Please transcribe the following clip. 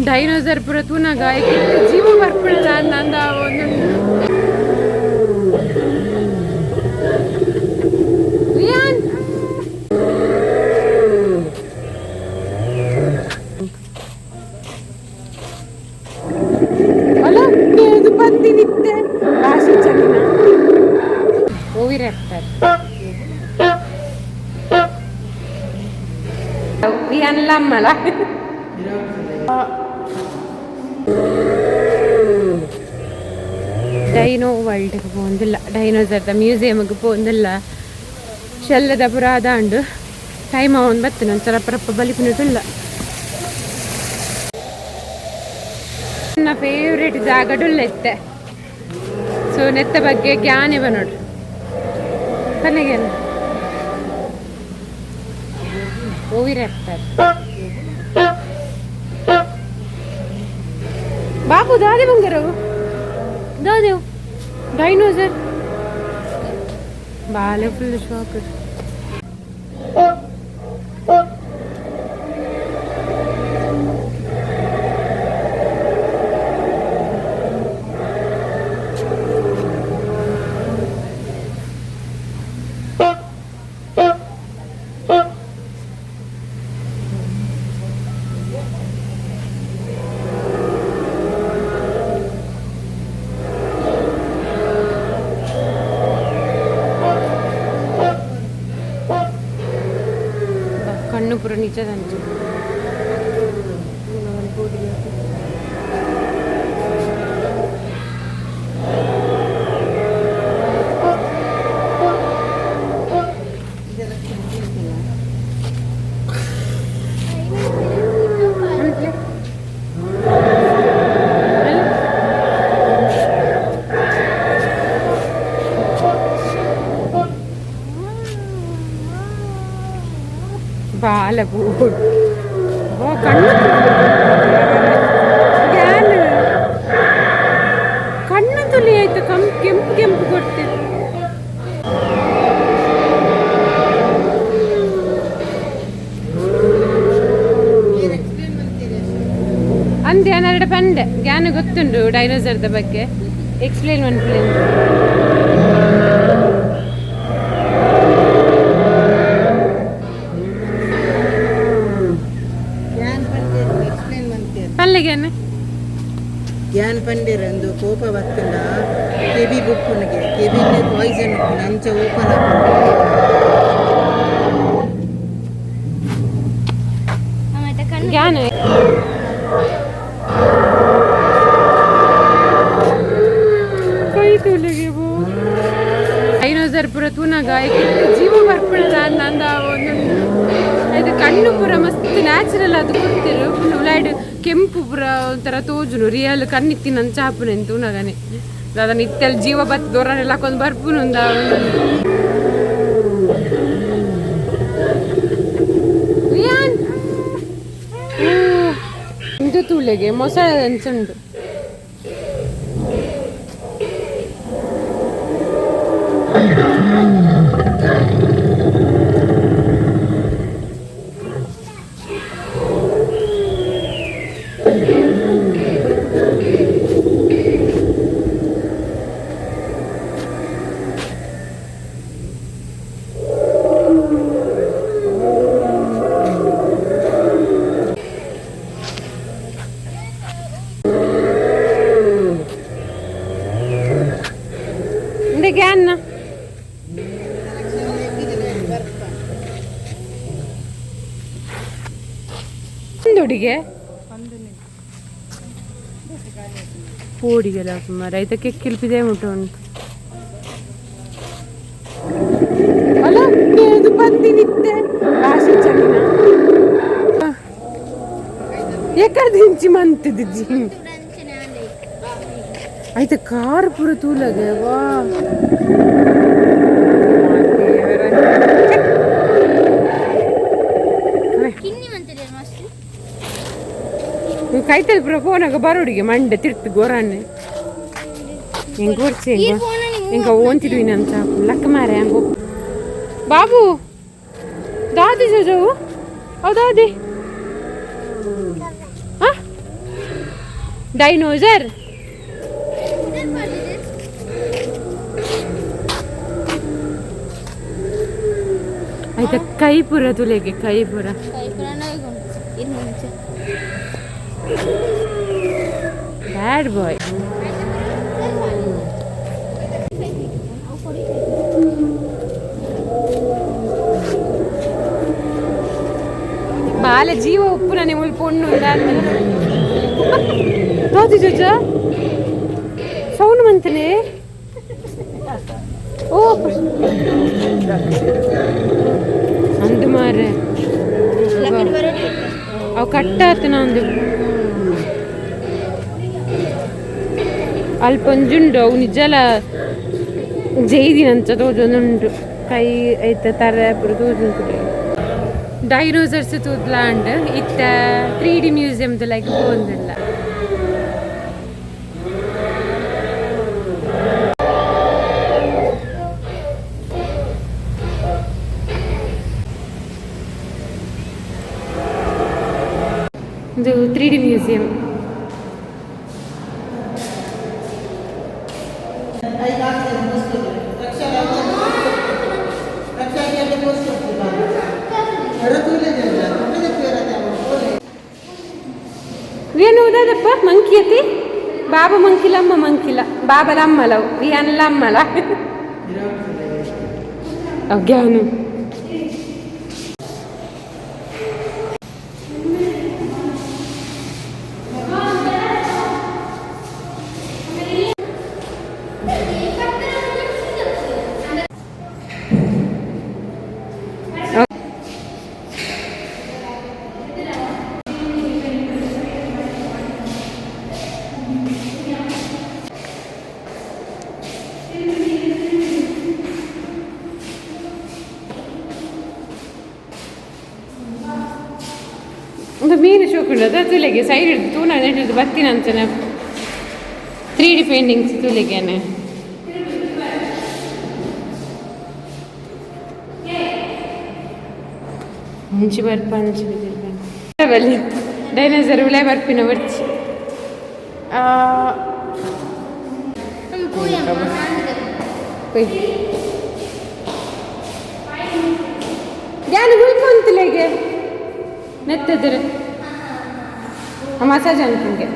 Dinosaur ಪೂರ ತೂನಗ ಜೀವ ಬರ್ಪುಣದ ಅಂದ ಒಂದು ರಿಯಾನ್ ಅಲ್ಲ ಇದು ಬಂದಿನಿತ್ತೆ ಭಾಷೆ ಚಂದಿನ ಓವಿರಾಪ್ಟರ್ ರಿಯಾನ್ ಲಮ್ಮಲ. ಡೈನೋ ವರ್ಲ್ಡ್ಗೆ ಪೋಂದಿಲ್ಲ, ಡೈನೋಸರ್ದ ಮ್ಯೂಸಿಯಮ್ಗೆ ಪೋಂದಿಲ್ಲ. ಶೆಲ್ಲದ ಪುರ ಅದಾಂಡು ಟೈಮ್ ಅವನ್ ಬತ್ತಿನ ಒಂಥರ ಪರಪ್ಪ ಬಲಿಪುನಟುಲ್ಲ. ನನ್ನ ಫೇವ್ರೇಟ್ ಜಾಗಡುಲ್ಲ ಇತ್ತೆ. ಸೊ ನೆತ್ತ ಬಗ್ಗೆ ಜ್ಞಾನ ನೋಡ್ರಿ ಕೊನೆಗೆ ಓವಿರಾಪ್ಟರ್. ಬಾಬು ದಾದೆ ಬಂಗಾರವು ದಾದೇವು ಡೈನೋಸರ್ ಬಾಲೆ ಫುಲ್ ಶಾಕ್. ಕಣ್ಣು ಪೂರ ನಿಜ. ಬಾಲ ಓ ಕಣ್ಣು ಗ್ಯಾನ್ ಕಣ್ಣು ತುಲಿ ಆಯ್ತು ಕಂ ಕೆಂಪು ಕೆಂಪು ಕೊಡ್ತೀರಿ. ಅಂದೆ ಹನ್ನೆರಡು ಪಂಡೆ ಜ್ಞಾನ ಗೊತ್ತುಂಟು ಡೈನೋಸರ್ದ ಬಗ್ಗೆ ಎಕ್ಸ್ಪ್ಲೇನ್ ಮನ್ಪುಲೆ. ಜ್ಞಾನ್ ಪಂಡೇರ್ ಎಕ್ಸ್ಪ್ಲೇನ್ ಮಂತೇರ್. ಪಲ್ಲೆಗೆನೆ. ಜ್ಞಾನ್ ಪಂಡೇರ್ ಅಂದು ಕೋಪ ಬತ್ತಂಡ ಕೆಬಿ ಬುಪ್ಪುನಿಗೆ ಕೆಬಿಗೆ ಪಾಯ್ಸನ್ ಉಪ್ಪುನು ಅಂಚ ಓಪನ್ ಆಪುಂಡು. ಜ್ಞಾನ ಕೈ ತುಲಿಗೆ ಬೋ ಡೈನೋಸರ್ ಪೂರ ತೂನಗ ಜೀವ ಬರ್ಪುಣದ ಅಂದ ಒಂದು ಇದು ಕಣ್ಣು ಪೂರ ಮಸ್ತ್ ನ್ಯಾಚುರಲ್ ಅದು ಕೊಡ್ತಿರು. ಫುಲ್ ಉಲಾಯ್ಡ್ ಕೆಂಪು ಪೂರ ಒಂಥರ ತೋಜುನು ರಿಯಲ್ ಕಣ್ಣಿತ್ತಿನ ಚಾಪುನೆನ್ ತೂನಗನೆ. ದಾದ ಇತ್ತೆಲ್ ಜೀವ ಬತ್ ದೊರನೆಲ್ಲ ಹಾಕೊಂಡ್ ಬರ್ಪುನು. ರಿಯಾನ್ ಇಂದು ತೂಲೆಗೆ ಮೊಸಳೆ ಅಂಚುಂಡು. ಇಂದೆ ಗ್ಯಾನ್ನ ಒಂದೊಡಿಗೆ ಪೋಡಿಗೆಲ್ಲ ಸುಮಾರು ಐತ ಕೆಕ್ಕಿಲ್ಪಿದೆ ಮುಟ್ಟು ಉಂಟು. ಅಲ್ಲ ಇದು ಬಂದಿನಿತ್ತೆ ಭಾಷೆ ಚಂದಿನ ಎಕ್ಕಡ ದಿಂಚಿ ಮಂತಿದ್ದಿ ಆಯ್ತು ಕಾರ್ ಪೂರ ತೂಲಗೆ ವಾ. ಕಿನ್ನಿ ಮಂತಿದೆ ಮಸ್ತ್. ಕೈತಲ್ ಪೂರ ಫೋನಾಗ ಬರೋಡಿಗೆ ಮಂಡೆ ತಿರ್ತು ಗೋರಾನೆ ಹೆಂಗ್ ಓಡ್ಸಿ. ಈ ಫೋನಲ್ಲಿ. ఇంకా ಓಂತಿದ್ವಿ ನನ್ನ ಚಾಕು ಲಕ್ಕ ಮಾರೆ ಹಂಗು. ಬಾಬು ದಾದಿ ಜೋಜವು ಹೌದಾದಿ. ಹಾ. ಡೈನೋಸರ್. ಆಯ್ತಾ ಕೈ ಪೂರ ತುಲೆಗೆ ಕೈ ಪೂರ. ಬ್ಯಾಡ್ ಬಾಯ್. ಬಾಲೆ ಜೀವ ಉಪ್ಪು ನನೆ ಮುಲ್ಪ ಪೊಣ್ಣು ದಾದಿ ಜೋಜ ಸೌಂಡ್ ಮಂತನೆ ಓ ಅಂದು ಮಾರೆ ಅವು ಕಟ್ಟಾತನ ಅಂದು ಅಲ್ಪ ಒಂಜುಂಡು ಅವು ನಿಜಲ ಜೈದಿನಂಚ ತೋಜೊಂದುಂಡು ಕೈ ಐತ ತರೆ ಪೂರ ತೋಜೊಂದು. ಡೈನೋಸರ್ಸ್ ತೂದ್ಲಾಂಡ್ ಇತ್ತ 3D ಮ್ಯೂಸಿಯಂದ ಲೈಕ್ ಪೋಂದಿಲ್ಲ. ಇದು 3D museum. ಏನು ಓದದಪ್ಪ ಮಂಕಿ ಅತಿ ಬಾಬಾ ಮಂಕಿಲಮ್ಮ ಮಂಕಿಲ ಬಾಬಲಮ್ಮಲವು ವಿಯನ್ಲಮ್ಮಲ ಅಜ್ಞಾನು. ಒಂದು ಮೀನು ಶೋಕುಂಡು ಅದ ತುಲೆಗೆ ಸೈಡ್ ಹಿಡ್ದು ತೂನ ಹಿಡಿದು ಬತ್ತಿನ ಅಂಚನೆ 3D paintings ತುಲೆಗೆನೆ. ಮುಂಚೆ ಬರ್ಪ ಅಂಚೆ ಬಲ್ಲಿ ಡೈನೋಸರ್ ಉಳೆ ಬರ್ಪಿನ ಬರ್ಚಿ. ಯಾನು ಗುಲ್ಕೊಂತಲೆಗೆ ನೆತ್ತದ್ರೆ ಮಸಾಜ್ ಅನ್ಕಂಗೆ.